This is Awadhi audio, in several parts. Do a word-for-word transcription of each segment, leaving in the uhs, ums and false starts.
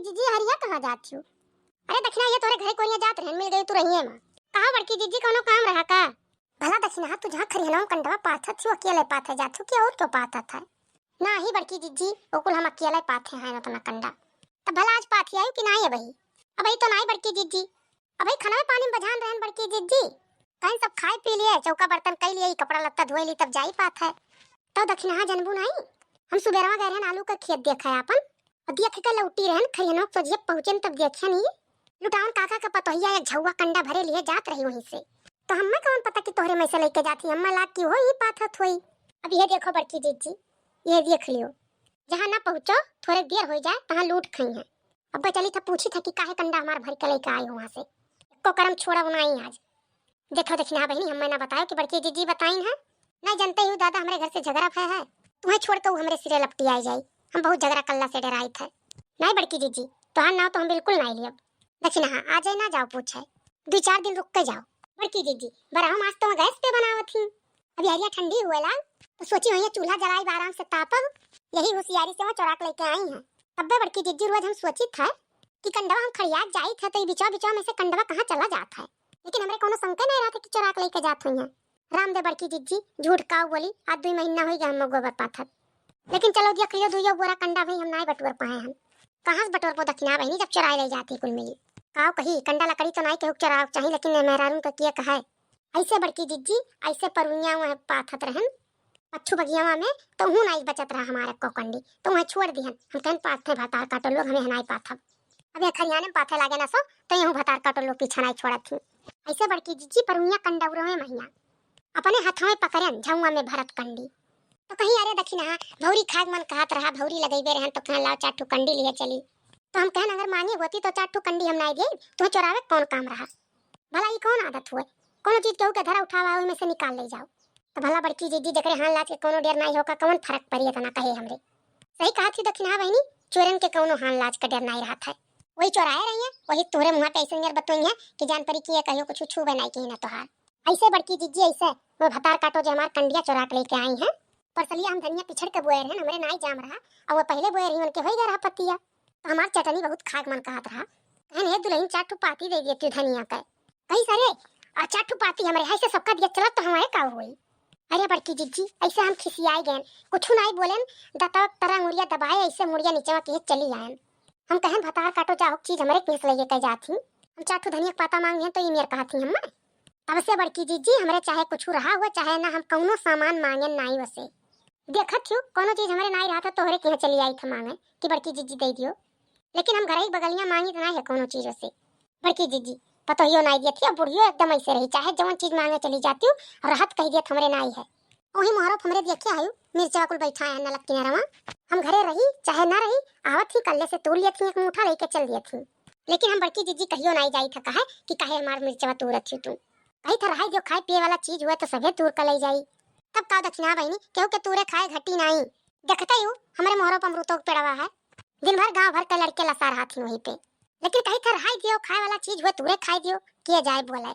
जीजी, हरिया कहाँ जात हियो? अरे दखिनहा, ये तोरे घरे कोरिया जात रहन, मिल गई तू रहिए माँ। कहा बड़की जीजी, कौनो काम रहा का? भला दखिनहा, तू जहाँ खरिहनवा में कंडवा पाथत हियो, अकेले पाथे जात हियो कि और क्यों पाथत है? नाही बड़की जीजी, ओकुल हम अकेले पाथे हैं उतना कंडा। तब भला आज पाथी आयु कि नाही अबही? अबही तो नाही बड़की जीजी, अबही खनवे पानी में बझान रहन बड़की जीजी। कहीं सब खाए पी लिए, चौका बर्तन कई लिए, ई कपड़ा लत्ता धोए ली, तब जाई पाथे। तब दखिनहा जनबू नाही, हम सुबेरवा गए रहन आलू का खेत देखे आपन, और देख के लौटी रहन खरिहनवा के सोझिया पहुँचन, तब देखे नी लुटावन काका के पतोहिया एक झौवा कंडा भरे लिए जात रही वहीं से। तो हम्मे कौन पता कि तोहरे में से लेके जाती, हम्मे लाग कि हो ही पाथत होई। अब ये देखो बड़की जीजी, ये देख लियो, जहाँ ना पहुँचो, थोड़े देर हो जाए, तहाँ लूट खई है। अब चली था पूछी था कि काहे कंडा हमार भर के लेके आए हो वहाँ से। एको करम छोड़ा बनाई आज। देखो दखिनहा बहिनी, हम्मे ना बतायो कि बड़की जीजी बताइन है। नहीं जानते ही दादा, हमरे घर से झगड़ा भय है, तुम्हें छोड़ के वो हमरे सिरे लपटी आई जाई। हम बहुत झगड़ा कल्ला से डराई थे। नहीं बड़की जीजी, तोहार नाव तो हम बिल्कुल नहीं लियब। दखिनहा, आ जाए ना जाओ पूछे, दो चार दिन रुक के जाओ। बड़की जीजी, बरहम आज तो गैस पे बनावत ही, अभी हरिया ठंडी हुए लाग, तो सोची वहीं चूल्हा जलाई आराम से तापब, यही होशियारी से वहाँ चोराक लेके आई हैं। तब्बे बड़की जीजी, रोज हम सोचित है कि कंडवा हम खड़ियात जाइत है तो ई बिचवा बिचवा में से कंडवा कहाँ चला जात है, लेकिन हमरे कोनो शंके नहीं रहत कि चोराक लेके जात हुई हैं। राम दे बड़की जीजी, झूठ काऊ बोली, आज दुई महीना होई गए हम गोबर पाथत। लेकिन चलो देख लियो, दुइयो बोरा कंडा भी हम नाई बटोर पाए हन। कहाँ से बटोरबो दखिनहा बहिनी, जब चोराए ले जाती कुल मिली। काऊ कही, कंडा लकड़ी तो नाई केहू के चोरावे के चाही, लेकिन ए मेहरारून के किए कहे। ऐसे बड़की जीजी, ऐसे परुनिया वह पाथत रहन, अच्छू बगियावा में, तो हूँ नाई बचत रहा हमारे को कंडी, तो वह छोड़ दिहन। हम कहन पाथे भतार काटो लोग, हमें नाई पाथब। अब ये खरियाने में पाथे लागे ना सो, तो यूं भतार काटो लोग पीछा नाई छोड़त थी। ऐसे बड़की जीजी परुनिया कंडौरो में महिया अपने हथवे पकड़न झौआ में भरत कंडी। तो कहीं अरे दखिनहा, भौरी खाग मन कहत रहा, भौरी लगैबे रहन तो कहन लाओ चार ठो कंडी लिए चली। तो हम कहन अगर मांगे होती तो चार ठो कंडी हम नाई दे, तुम्हें चोरावे कौन काम रहा? भला ई कौन आदत हुए? कोनो चीज केहू के धरा उठावा, ओई में से निकाल ले जाओ। तो भला बड़की जीजी, जेकरे हान लाज के कोनो डर नाई होका, कौन फर्क पड़ी इतना कहे हमरे? सही कहा थी दखिनहा बहिनी, चोरन के कौनो हान लाज का डर नाई रहत है। वही चोराए रही है, वही तोहरे मुँह पे ऐसे नियर बतोई है कि जान पड़ी कि ये कहियो कुछ छूबे नाई की ना तोहार। ऐसे बड़की जीजी, ऐसे वो भतार काटो जो हमार कंडिया चोरा के लेके आई हैं। परसलिया हम धनिया पिछड़ के बोए रहन, हमरे नाई जाम रहा, और वो पहले बोए रही, उनके होई गए रहा पतिया। तो हमार चटनी बहुत खाग मन कहत रहा, कहन हे दुल्हन, चार ठो पाती दे दिए तू धनिया के। कही सरे, आ चार ठो पाती हमरे हाई से सबका दिया चलत तो हमारे का होई? अरे बड़की जीजी, ऐसे हम खिसियाई गए, कुछ नाई बोलेन, दतवा तरह मुड़िया दबाए, ऐसे मुड़िया नीचे के चली आए। हम कहन भतार काटो जाहो चीज हमरे केस लगे के जात ही। हम चार ठो धनिया के पाता मांगे हैं तो ई मेर कहत ही हम। तब से बड़की जीजी, हमरे चाहे कुछ रहा हुआ चाहे ना, हम कौनो सामान मांगे नाई वसे। देखत हियो, कौनो चीज हमरे नाई रहा था, तोहरे के यहाँ चली आई था मांगे कि बड़की जीजी दे दियो, लेकिन हम घरे ही बगलिया मांगी तो नाई है कौनो चीज वसे। बड़की जीजी, पतोहियो नाई दियत ही, अब बुढ़ियो एकदम ऐसे रही, चाहे जवन चीज मांगे चली जाती हूँ, और रहत कह दियत हमरे नाई है। वही मोहरप हमरे देखे आयु, मिर्चवा कुल बैठा है नलक किनारवा। हम घरे रही चाहे ना रही, आवत ही कल्ले से तोड़ लियत ही, एक मुठा लेके चल दियत ही। लेकिन हम बड़की जीजी कहियो नाई जाई था कहे कि काहे हमार मिर्चवा तोड़त ही तू। कही था रहाई दियो, खाए पिए वाला चीज हुआ तो सभे तूर का ले जाई। तब का दखिनहा बहिनी, केहू के तूरे खाए घटी नाई। देखते ही हमारे मोहरप अमरूतो के पेड़वा है, दिन भर गांव भर के लड़के लसार हाथिन वहीं पे। लेकिन कही था रहाई दियो, खाए वाला चीज हुआ तूरे खाए दियो, किए जाए बोले।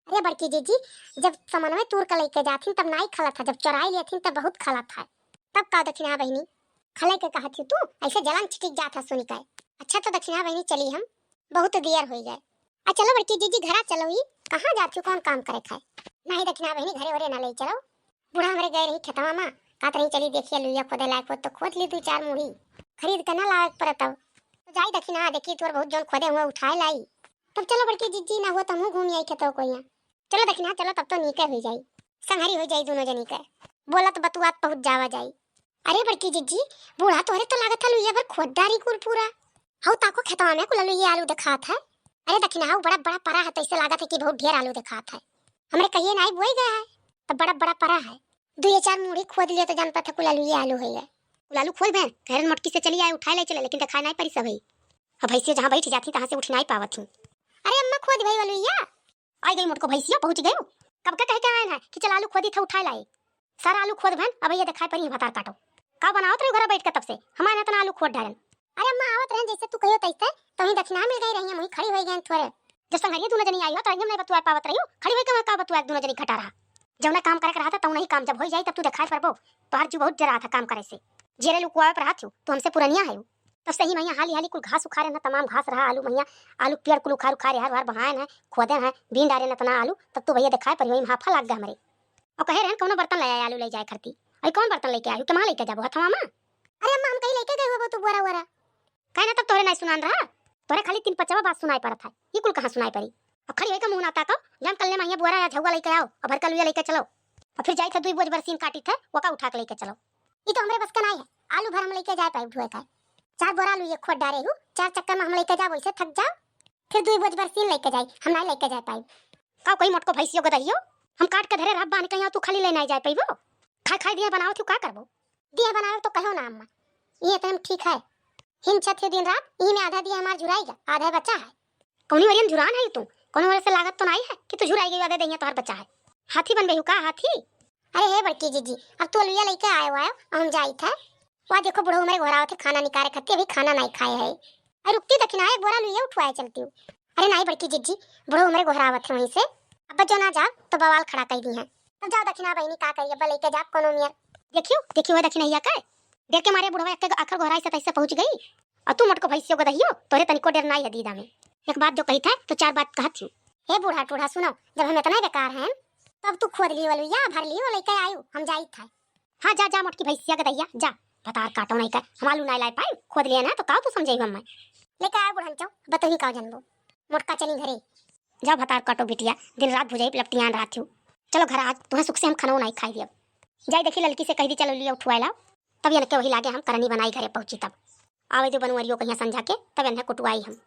अरे बड़की जीजी, जब समनवे तूर के लेके जाथिन तब नाई खलत है, जब चोराई लेथिन तब बहुत खलत है। तब का दखिनहा बहिनी, खले के कहत ही तू, ऐसे जलन छिटिक जात है सुनी के। अच्छा तो दखिनहा बहिनी चली हम, बहुत देर होई गए। आ चलो बड़की जीजी घरा चलो, ई कहाँ जात हो, कौन काम करे खाए? नहीं दखिनहा बहिनी घरे ओरे ना ले चलो, बूढ़ा हमरे गए रही खेतवा मा, कहत रही चली देखिए लुइया खोदे लायक हो तो खोद ली दू चार मूढ़ी, खरीद के ना लावे के पड़त अब। तो जाई दखिनहा देखी तोर बहुत जौन खोदे हुआ उठाए लाई। तब चलो बड़की जीजी ना हुआ तो हमहू घूम आई खेतवा कोइया। चलो दखिनहा चलो तब तो नीके हुई जाई, संघरी हुई जाई दोनों जनी के, बोलत बतुआत पहुँच जावा जाई। अरे बड़की जीजी, बूढ़ा तोहरे तो लागत है लुइया भर खोद डारी कुल पूरा। हऊ ताको खेतवा में कुल लुइया आलू देखात है। अरे दखिनहा हऊ बड़ा बड़ा परा है, तैसे लागत है कि बहुत ढेर आलू देखात है। हमरे कहिए नाई बोई गया है, तब बड़ा बड़ा परा है। दुइये चार मूढ़ी खोद लिए तो जान पाते कुल लुइया आलू है। कुल आलू खोद भैन, कहरन मोटकी से चली आए, उठाए ले चले, लेकिन देखाए नाई परी सब है। अब भैंसिया जहाँ बैठ जाती तहाँ से उठ नाई पावत ही। अरे अम्मा खोद भई वालुइया, आई गई मोटको भैंसिया, पहुँच गयो। कब का कह के आए हैं कि चल आलू खोदी था उठाए लाई। सारा आलू खोद भैन, अब ये देखाए परी भतार काटो। का बनावत रही घरा बैठ के तब से, हमारे इतना आलू खोद डालन। अरे अम्मा आवत रहन जैसे तू कहियो तैसे, तो ही दखिनहा मिल गई रही, हम वहीं खड़ी होई गए थोड़े। जब संघरिया दोनों जनी आई हो तो एकदम नहीं बतुआ पावत रही हो, खड़ी होई के वहाँ का बतुआ दोनों जनी घटा रहा। जौना काम करे के रहा था तौना ही काम जब होई जाई तब तू देखाए परबो। तोहार जीव बहुत जरा था काम करे से, जेरे लुकुआवे पर रहा थी, तू हमसे पुरनिया है। तब सही मइया हाली हाली कुल घास उखारे न, तमाम घास रहा आलू मइया, आलू पेड़ कुल उखार उखारे हर हर बहायन है, खोदे हैं, बीन डारे न तना आलू, तब तो भइया देखाए पर वही हाफा लाग गए हमरे। और कहे रहन कौनो बर्तन ले आए आलू ले जाए खरती। अरे कौन बर्तन लेके आयु, कहाँ लेके जाबो हथवा में? अरे अम्मा हम कहीं लेके गए होबो तू बोरा वोरा। काहे ना तब तोहरे नहीं सुनान रहा, तोहरे खाली तीन पचवा बात सुनाई पड़त है, ये कुल कहाँ सुनाई पड़ी? अब खड़ी होइके मुँह ना ताको, जाम कल्ले मइया बोरा या झउआ लेके आओ, और भर कलुआ लेके चलो, और फिर जाई थे दुई बोझ बरसीन काटी थे, वका उठा के लेके चलो। ई तो हमरे बस का नाई है, आलू भर हम लेके जाए पाइब ढुए का। चार बोरा आलू ये खोद डारे हूँ, चार चक्कर में हम लेके जाब, वैसे थक जाओ, फिर दुई बोझ बरसीन लेके जाई, हम नाई लेके जाए पाइब। का कोई मोटको भैंसियो गदहियो, हम काट के धरे रहब बांध के यहाँ, तू खाली ले नाई जाए पाइबो? खाए खाए दिया बनाओ थी, का करबो? दिया बनाओ तो कहो ना अम्मा, ये इतने में ठीक है। हिन छत दिन रात, यही में आधा दिया हमार झुराई गया, आधा बचा है। कौनी वरियन झुरान है तू, कौनो वरे से लागत तो नाई है कि तू झुराई गई, आधे दहिया तोहर बचा है। हाथी बनबे हु का हाथी? अरे हे बड़की जीजी, अब तू अलुइया लेके आए हुआ है, हम जाई थे। वह देखो बुढ़ऊ हमरे घोरावत है खाना निकारे खत्ती, अभी खाना नाई खाए है। अरे रुकती दखिना, एक बोरा अलुइया उठवाए चलती हूँ। अरे नाई बड़की जीजी, बुढ़ऊ हमरे घोरावत है वहीं से, अब जो ना जाओ तो बवाल खड़ा कर दी है। अब जाओ दखिना बहिनी, का करिए, अब लेके जाओ कोनो मियर। देखियो देखियो है दखिनैया के, डर के मारे बुढ़वा एक आखर घोराई से तैसे पहुँच गई। और तू मोटको भैंसियो गदहियो, तोरे तनिको डर नाई है दीदा में। एक बात जो कही थे तो चार बात कहत हूँ। हे बूढ़ा टूढ़ा सुनो, जब हम इतना बेकार हैं तब तू खोद लियो अलुइया, भर लियो, लेके आयु, हम जाई थे। हाँ जा जा मोटकी भैंसिया गदहिया जा, भतार काटो नहीं कर, हम आलू नाई लाई पाई, खोद लिया ना तो का तू समझाई हम। लेके आयो बुढ़न चो, बतही का जनबो। मोटका चली घरे। जा भतार काटो बिटिया, दिन रात भुजाई लपटियान रहत हूँ। चलो घर आज तुम्हें सुख से हम खाना नाई खाई दियब। जाई देखी ललकी से कह दी चलो लिया उठवाए लाओ, तब इनके वही लागे हम करनी बनाई घरे पहुँची तब। आवे जो बनवरियो कहिया संझा के, तब इन्हें कुटवाई हम।